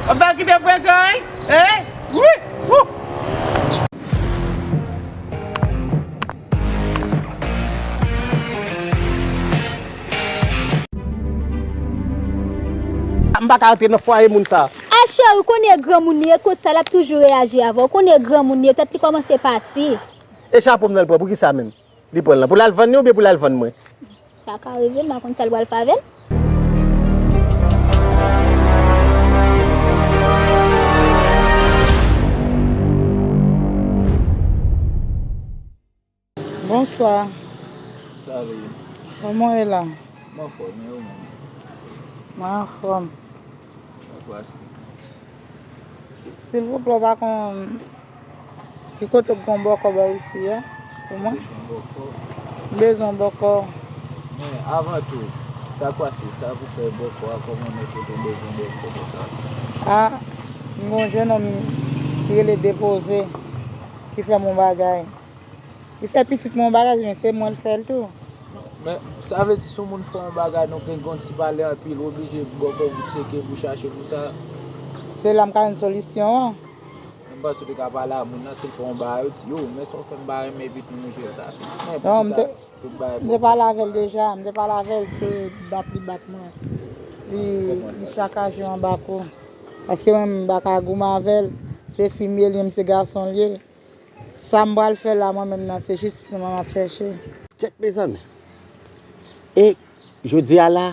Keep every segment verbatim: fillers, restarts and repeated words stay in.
Ou fè kite frekan, wi? Wi! Wou! M pa ka antre nan fwaye moun sa. A cheri, ou konnen granmoun li ye, konsa l ap toujou reyaji avè w. Ou konnen granmoun li ye, tèt li kòmanse pati. E chapo m nan l pran, pou ki sa menm? Li pran l lan pou l al vann li oubyen pou l al vann mwen? Sa ka rive, m pa konn sa l pral fè avè l. Bonswa. Salut. Kòman w ye la? M anfòm, e ou menm? Mwen anfòm. Sa k pase? Silvouplè, w pa konn ki kote k gen yon bòkò bò isi a pou mwen? Kote k gen bòkò? M bezwen yon bòkò. Men, avan tou, sa k pase? Sa pou fè bòkò a? Kòman w ye, kote w bezwen bòkò konsa? A, m gen yon jennonm ki rele Depoze, ki fè m yon bagay. Li fè pitit mwen yon bagay, men se mwen l fè l tou. Men, sa vle di si yon moun fè yon bagay, nou gen yon ti pale anpil, ou oblije bòkò pou tcheke, pou chache pou sa. Se la m ka jwenn solisyon an. M panse w te ka pale a moun nan, si l fè yon bagay, ou di, yo, men sa w fè m pa renmen, epi nou jwe sa. Men, non, m te, m te pale avè l deja, m te pale avè l, se bat li bat mwen. Li, li sakaje yon bako. Paske mwen, m pa ka goumen avè l. Se fi m ye, li menm se gason l ye. Sa m pral fè la, mwen menm nan, se jistis mwen m ap chèche. Kèt, mezanmi. E jodi a la,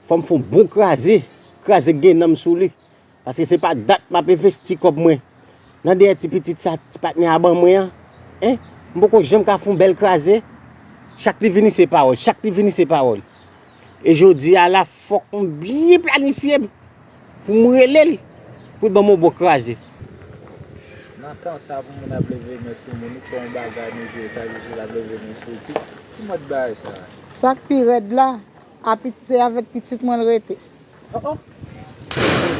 fò m fè yon bon kraze, kraze k gen nanm sou li. Paske se pa dat m ap envesti kòb mwen nan dèyè ti pitit sa, ti patnè a ban mwen an. Hein? M poko janm ka fè yon bèl kraze. Chak li vini se pawòl, chak li vini se pawòl. E jodi a la, fòk m byen planifye m pou m rele l, pou l ban m yon bon kraze. Nan tan sa, pou moun ap leve men sou moun, ou fè yon bagay, nou jwe sa, epi l ap leve men sou ou. Ki, ki mòd bagay sa? Sa k pi rèd la, a piti, se avèk pitit mwen l rete. Oh, oh.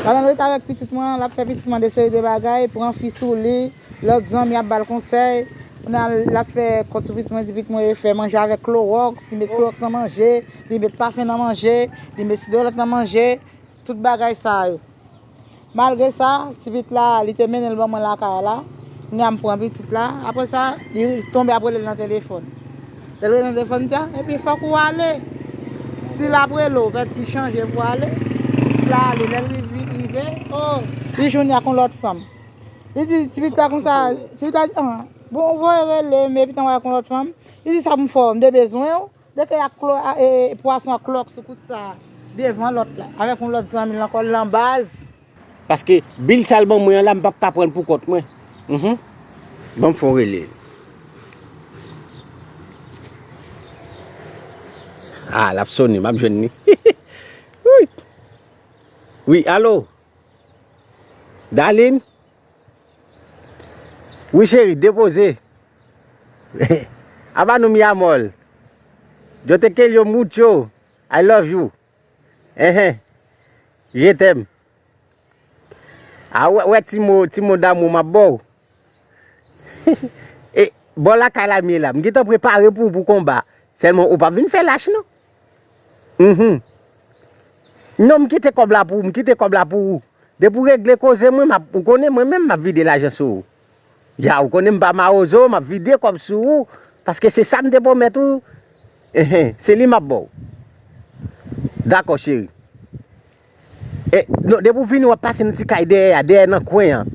Pandan l rete avèk pitit mwen, l ap fè pitit mwen de seri de bagay, pran fi sou li, lòt zanmi ap ba l konsèy. Kounye a, l ap fè kont sou pitit mwen, di pitit mwen fè manje avèk klowòks, li met klowòks nan manje, li met pafen nan manje, li met sidolòt nan manje, tout bagay sa yo. Malgre sa, ti pitit la, li te mennen l ban mwen lakay la. Kounye a m pran pitit la. Apre sa, li tonbe ap rele l nan telefòn. Lè l rele nan telefòn, m di, a, epi fòk ou ale. Si l ap rele w, pèt li chanje pou ale. Pitit la ale, lè l rive, rive, o, li jwenn li ak yon lòt fanm. Li di, ti pitit la konsa, ti pitit la di, a, bon, ou voye rele m, epi tan w ak yon lòt fanm. Li di, sa pou m fè w, m te bezwen w. Dèke ak klo-, a, e, pwason ak klòks sou kout sa devan lòt la, avèk yon lòt zanmi l ankò, l nan baz. Paske bil sa l ban mwen an la, m p ap ka pran l pou kont mwen. Mhm. Ban m fè yon rele. A, l ap sonnen, m ap jwenn li. Wi. Wi, alo? Darline? Wi, cheri, depoze. Aba nou, mi amor. Yo te quiero mucho. I love you. Enhen. Je t'aime. A, wè, wè ti mo, ti mo damou m ap ba w. E, bò lakay la m ye la. M gentan prepare pou ou pou konba. Sèlman, ou p ap vin fè lach, non. Mhm. Non, m kite kòb la pou ou, m kite kòb la pou ou. Depi w regle koze mwen, m ap, ou konnen mwen menm, m ap vide lajan sou ou. Ya, ou konnen m pa mawozo, m ap vide kòb sou ou, paske se sa m te pwomèt ou. Enhen, se li m ap ba w. Dakò, cheri. E, non, depi w vini, w ap pase nan ti kay dèyè a, dèyè nan kwen an.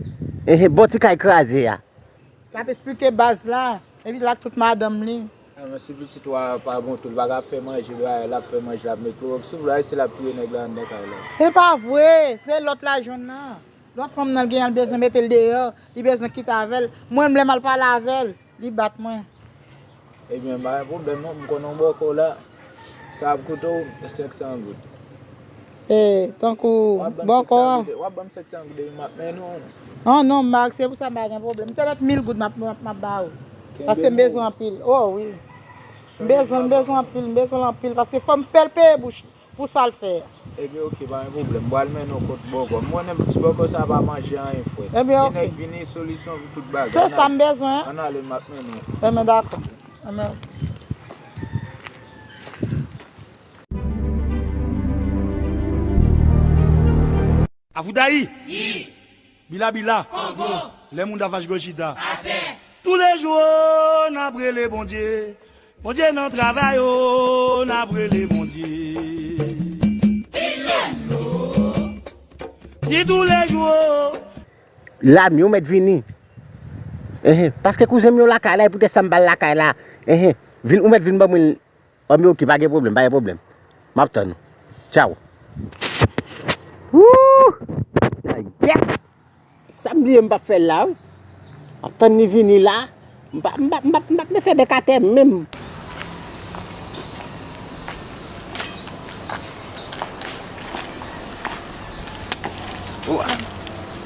Enhen, bò ti kay kraze a. L ap esplike baz la, epi l ak tout madanm li. A, men si pitit ou a pa gontou, l pa ka fè manje, bagay, l ap fè manje, l ap met klowòks sou, la, se l ap touye nèg la anndan kay la. E pa vre, se lòt la jwenn nan. Lòt fanm nan, l genyen, l bezwen mete l deyò, li bezwen kite avè l. Mwen, lè m al pale avè l, li bat mwen. Ebyen, pa gen pwoblèm non, m konn yon bòkò la. Sa ap koute w senk san goud. E, tankou bòkò a. W ap ban m senk san goud epi m ap mennen w. Non, non, m pa, se pou sa m pa gen pwoblèm. M te mèt mil goud m ap, m ap, m ap ba ou. Paske m bezwen anpil. O, wi. M bezwen, m bezwen anpil, m bezwen l anpil. Paske fò m fè l peye bouch pou sa l fè a. Ebyen, oke, pa gen pwoblèm. M pral mennen w kot bòkò. M konnen ti bòkò sa pa manje anyen, frè. Ebyen, oke. Gen nèg vini, solisyon pou tout bagay. Se sa m bezwen. Ann ale, m ap mennen w. Ebyen, dakò. Ebyen, oke. Avoudayi! Bila bila! Kongo! Lè moun ta fache gòj chita. Atè! Toulejou, oh, n ap rele Bondye. Bondye nan travay, oh, n ap rele Bondye. Di toulejou, oh. Lami, ou mèt vini. Enhen. Paske kouzen m yo lakay la, e poutèt sa m pa al lakay la. Enhen. Vin, ou mèt vin ban mwen. Anmye, oke, pa gen pwoblèm, pa gen pwoblèm. M ap tann ou. Tchaw. Wouy! Ayè! Sa m bliye m p ap fè l la, wi. M ap tann li vini la. M pa, m pa, m pa, m pa vle fè bèk atè menm.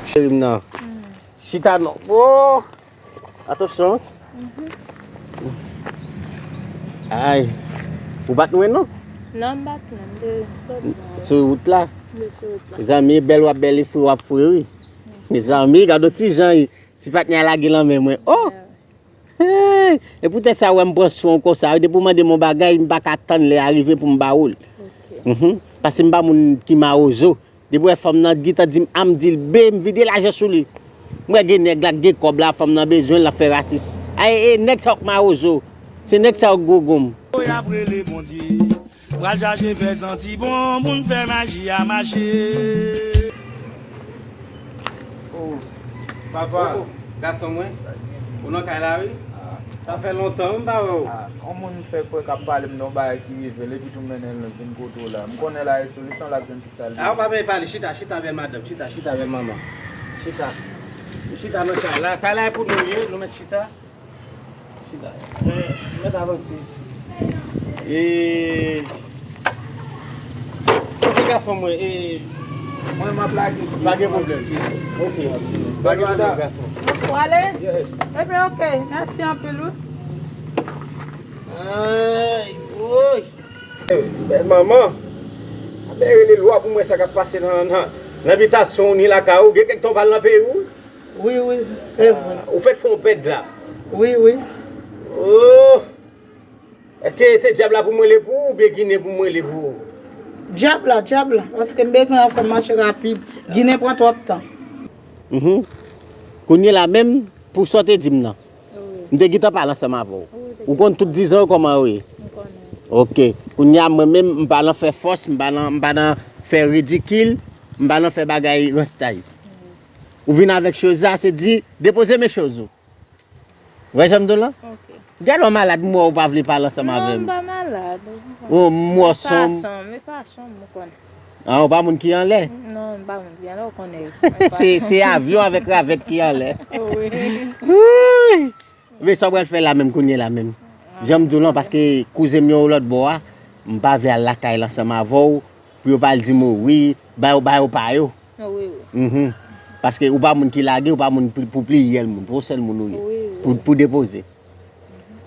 Cheri m nan. Chita non. Oh! Atansyon. Ay. Ou pa t lwen non? Non, m pa t lwen. M te sou wout la. M te sou wout la. Mezanmi, bèl w ap bèl e fre w ap fre, wi. Mezanmi, gade ti jan ti patnè a lage nan men mwen. Oh! Hey! E poutèt sa, w wè m pran swen w konsa, wi. Depi w mande m yon bagay, m pa ka tann lè a rive pou m ba ou l. Paske m pa moun ki mawozo. Depi w wè fanm nan gentan di m A, m di l B, m vide lajan sou li. M wè gen nèg la k gen kòb la, fanm nan bezwen l, l ap fè rasis. A, e, e nèg sa yo k mawozo. Se nèg sa yo k gwo gonm. Y ap rele Bondye. Pral chache fè santi bon, moun fè maji a mache. Oh, papa. Oh, gason mwen. Ou nan kay la, wi? Sa fè lontan, wi, m pa wè w. Ah, yon moun fè kwè k ap pale m de yon bagay ki rive l, epi tou mennen l vin kote w la. M konnen la, e solisyon l ap jwenn. A, ou pa bezwen pale, chita, chita, bèl madanm, chita, chita, bèl manman. Chita. Nou chita nan kay la. Kay la e pou nou ye, nou mèt chita. Chita. Eh, mèt avanse. E, kote gason mwen? E, mwen, m ap lage. Pa gen pwoblèm. Ok. Pa gen pwoblèm, gason. Ou ale? Yes. Ebyen, ok. Mèsi anpil, wi. Ay, woy. Bèl manman, a bèl rele lwa pou mwen sa k ap pase nan, nan, nan bitasyon w ni lakay ou. Gen kèk tan w pa al nan peyi w? Wi, wi, se vre. Ou fèk fè yon pèd la? Wi, wi. Oh! Èske se dyab la pou mwen rele pou ou oubyen Ginen pou mwen rele pou ou? Dyab la, dyab la. Paske m bezwen afè m mache rapid. Ginen pran twòp tan. Mhm. Kounye la menm, pou sa w te di m nan. Wi. M te gentan pale ansanm avè w. Wi, ou te. Ou konn tout dizon yo kòman yo ye? M konnen. Ok. Kounye a mwen menm, m pa nan fè fòs, m pa nan, m pa nan fè ridikil, m pa nan fè bagay ranstay. Wi. Ou vin avèk choz la, se di, depoze men choz ou. Ou wè jan m di w lan? Ok. Gade w malad, m wè w pa vle pale ansanm avè m. Non, m pa malad. Oh, m wè w sonm. E pa sonm, e pa sonm, ou konn. Ah, ou pa moun ki anlè? Non, m pa moun ki anlè, ou konnen. Se, se avyon avèk ravèt ki anlè. Wi. Wi. Men sa w pral fè la menm, kounye la menm. Jan m di w lan, paske kouzen m yo lòt bò a, m pa vle al lakay l ansanm avè w, pou yo pa al di m, wi, ba yo, ba yo pa yo. Wi, wi. Mhm. Paske ou pa moun ki lage, ou pa moun pli-, pou pliryèl moun, pou yon sèl moun ou ye. Wi, wi. Pou, pou depoze.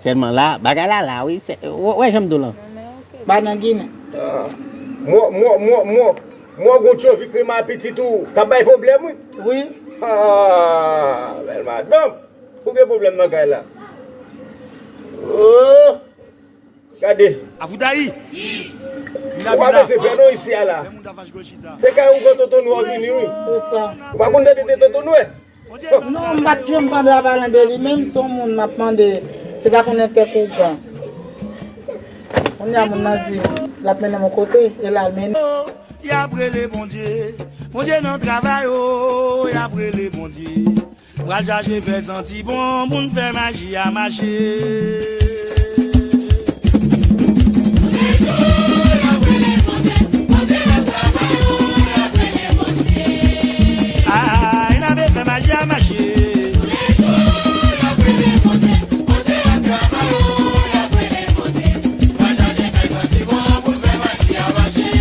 Sèlman la, bagay la la, wi. Se, w-, wè jan m di w lan. Non, men ok. Ba nan Ginen. Ah. Mwen, mwen, mwen, mwen, mwen gon tchovi krema pitit ou, k ap bay pwoblèm, wi. Wi. Ah, bèl madanm. Ou gen pwoblèm nan kay la. Oh. Gade. Avoudayi! Ou pa bezwen fè non isi a la. Se kay ou pran tonton nou an vini, wi. Se sa. Ou pa konn tande de tonton nou, e? Non, m pa t janm tande a pale de li menm, se yon moun m ap mande, se pa konnen kèk ougan. Kounye a moun nan di, l ap mennen m yon kote, e l al mennen. Y ap rele Bondye, Bondye nan travay, oh, y ap rele Bondye. Pral chache fè santi bon, moun fè maji a mache. Ay, n ap fè maji a mache.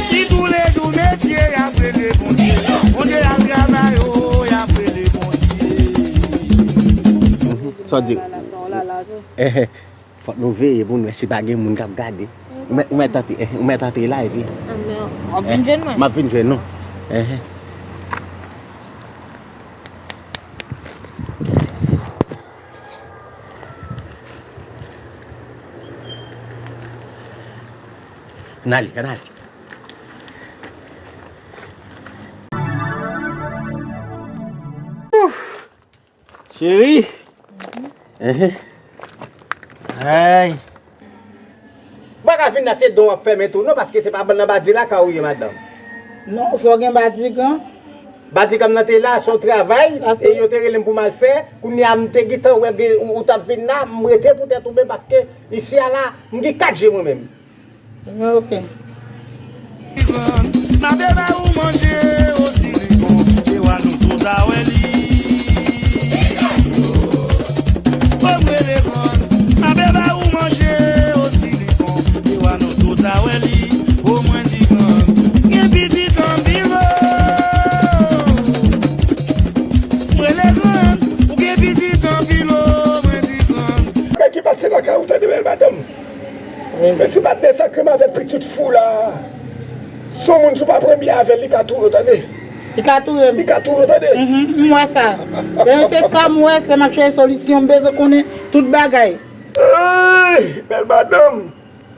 Di toulejou mesye y ap rele Bondye. Bondye al travay, oh, y ap rele Bondye. Sa w di? Enhen. Fòk nou veye pou n wè si pa gen moun k ap gade. Ou mèt, ou mèt antre, enhen, ou mèt antre la epi. W ap vin jwenn mwen? M ap vin jwenn nou. Enhen. N ale, n ale. Cheri. Enhen. Ay. M pa ka vin la, se don w ap fèmen tou non, paske se pa nan badi lakay ou ye, madanm. Non, fò gen badigan. Badigan m nan te la, se yon travay, e yo te rele m pou m al fè. Kounye a, m te gentan wè gen, ou, ou t ap vin la, m rete poutèt ou menm, paske isi a la, m gen kat je mwen menm. Ok. N ap bay ou manje o silikon, e wa nou tout a wè li. O mwen levann, n ap bay ou manje o silikon, e wa nou tout a wè li. O mwen divan, gen pitit anpil o. Mwen levann, ou gen pitit anpil o, mwen divan. Bagay ki pase lakay ou tande bèl madanm. Wi. Men ti patnè sa ke m avè pitit fou la. Se yon moun si w pa pran byen avè l, li ka touye w tande. Li ka touye m. Li ka touye w tande. Mhm, m wè sa. Dayè se sa m wè ke m ap chèche solisyon, m bezwen konnen tout bagay. Ey, bèl madanm.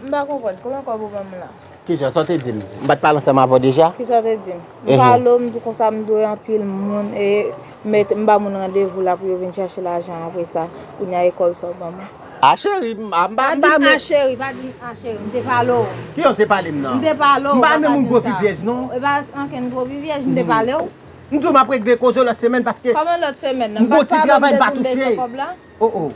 M pa konprann, kòman kòb ou ban m la? Kijan, sa w te di m? M pa t pale ansanm avè w deja? Kisa w te di m? M pale w, m di w konsa m dwe anpil moun, e met, m ba moun randevou la pou yo vin chache lajan apre sa. Kounye a e kòb sa w ban mwen. A cheri, m, a, m pa, m pa di m a cheri, pa di m a cheri, m te pale w. Kijan w te pale m nan? M te pale w, m pa menm moun gwo vivyèj non. E pa ankenn gwo vivyèj, m te pale w. M di w m ap regle koze w lòt semèn paske m gon ti travay m pa touche. O o.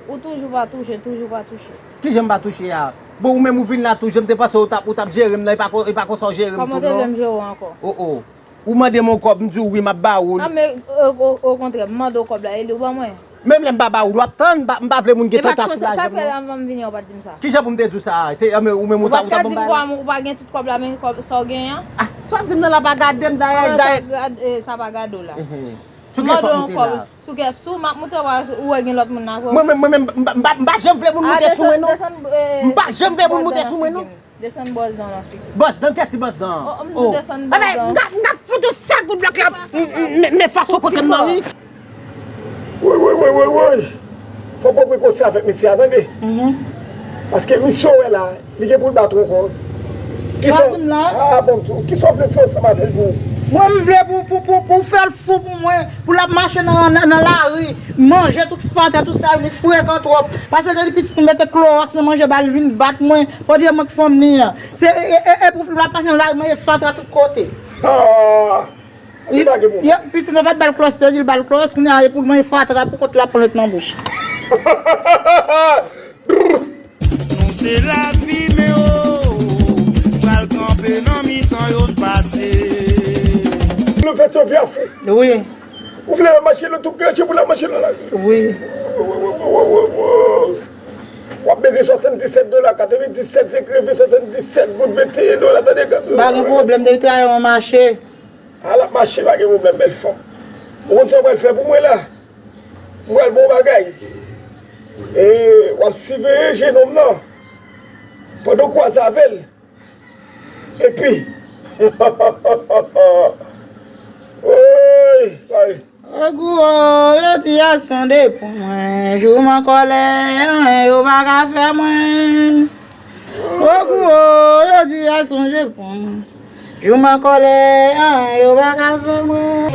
Ou toujou pa touche, toujou pa touche. Kijan m pa touche a? Bon, ou menm ou vin la tou, jan m te panse ou t ap, ou t ap jere m nan, e pa kon, e pa konsa w jere m tou non. Kòman w te vle m jere w ankò? O o. Ou mande m yon kòb, m di w wi, m ap ba ou l. A, men, o, o, okontrè, m mande w kòb la, e li w ban mwen. Menm lè m pa ba ou l, w ap tann, m pa, m pa vle moun gen tantasyon lajan m non. E pa t konsa, sa k fè lè anvan m vini an, ou pa t di m sa? Kijan pou m te di w sa? Se, a, men, ou menm ou ta, ou ta ban m bagay la? Ou pa t ka di m kòman, ou pa gen tout kòb la, men kòb sa w genyen an? A, sa w ap di m nan la pa gade m, dayè, dayè. Kòman sa gade, sa pa gade w la? Enhen. Sou ki sa w moute la? Sou kè, sou m ap moute w a, ou wè gen lòt moun nan vre. Mwen menm, mwen menm, m pa, m pa, m pa janm vle moun moute sou mwen non. M pa janm vle moun moute sou mwen non. Desann bòs dan nan figi m. Bòs dan, kiyès ki bòs dan? O, m di desann bòs dan. Ebyen, m ka, m ka fout ou sa goud blòk la. Men, men fason kote m nan wi. Woy, woy, woy, woy, woy. Fò w pran prekosyon avèk mesye a, tande. Paske misye w wè la, li gen pou l bat ou ankò. Sa w di m la? A, bon, kisa w vle fè ansanm avè l pou? Mwen, m vle pou, pou, pou, pou fè l fou pou mwen, pou l ap mache nan, nan, nan lari, manje tout fatra, tout sa, li frekan twòp. Paske l te di pitit mwen mete klowòks nan manje ba l, vin bat mwen, fò di e mwen k fanm li an. Se, e, e, e, e pou l ap mache nan lari, manje fatra tout kote. Ah! Li pa gen pwoblèm. Pitit mwen pa t ba l klòs, te di l ba l klòs, kounye a e pou l manje fatra pou kont l ap pran lòt nan bouch. Nou se lavi, men o, pral kanpe nan mitan yo n pase. Nou fè Sofia fou. Wi. Ou vle mache nan tout kretye pou la mache nan lari. Wi. W ap bezwen swasanndisèt dola, katrevenndisèt, se kreve swasanndisèt goud, venteyen dola, tande, gad. Pa gen pwoblèm, depi travay an mache. A l ap mache, pa gen pwoblèm, bèl fanm. Ou konn sa w pral fè pou mwen la? M pral ba w bagay. E w ap siveye jenòm nan. Pandan w kwaze avè l. Epi. Woy, woy. O gwo, yo di a sonde pou mwen. Jou m an kòlè, anyen yo pa ka fè mwen. O gwo, yo di a sonje pou mwen. Jou m an kòlè, anyen yo pa ka fè mwen.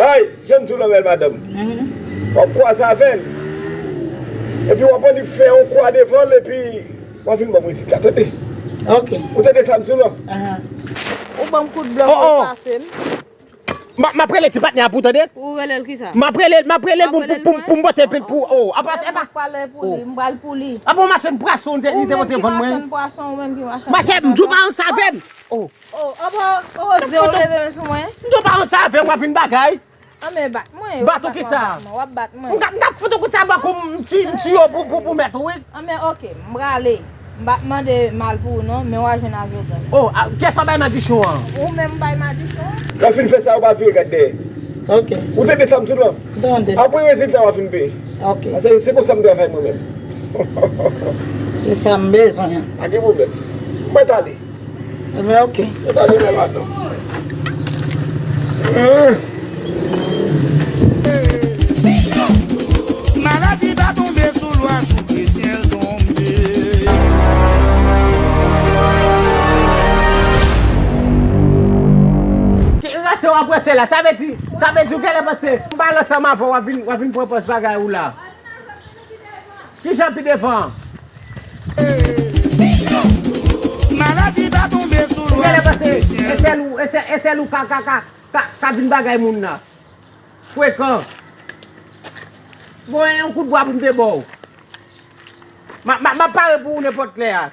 Ay, jan m di w la, bèl madanm. W ap kwaze avè l. Epi w ap annik fè yon kwa devan l, epi w ap vin ban mwen isit la, tande. Ok. Ou tande sa m di w la? Ou ban m kout blòf, ou pase m. M ap, m ap rele ti patnè a pou tande. Ou rele l kisa? M ap rele l, m ap rele l pou, pou, pou, pou m pote l pou, oh, apa, epa. M ap pale pou li, m pral pou li. Apa yon machann pwason li te, li te pote vann mwen. Ou menm ki machann pwason, ou menm ki machann pwason. Machè, m di w pa ranse avè m. Oh. Oh, apa, oh, Zé, ou leve men sou mwen. M di w pa ranse avè m, w ap vin bagay. Anben, bat mwen, w ap bat mwen, w ap bat mwen. M ap, m ap fout ou kout sa bò kou m ti, m ti yo pou, pou, pou mèt ou, wi. Anben, ok, m prale. M pa t mande mal pou ou non, men w a jwenn a zogan. Oh, a, kiyès w ap bay madichon an? Ou menm m bay madichon an. Lè w fin fè sa, ou pa vire gad dèyè. Ok. Ou tande sa m di w lan? M tande. Apre rezilta w a fin peye. Ok. Paske se konsa m travay mwen menm. Se sa m bezwen an. Pa gen pwoblèm. Mwen t ale. Mwen t ale, bèl madanm. Maladi pa tonbe sou lwa. Se la, sa vle di, sa vle di ou genlè panse m pale ansanm avè w, w ap vin, w ap vin pran pòz bagay ou la. Kijan pi devan? Maladi pa tonbe sou lwa. Ou genlè panse e sèl ou, e sèl, e sèl ou ka, ka, ka, ka, ka vin bagay moun nan. Frekan. Bon, yon kout bwa pou m te ba w. M a, m a, m ap pare pou ou nenpòt lè a.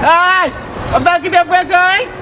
Ay! W ap fè l kite frekan, wi?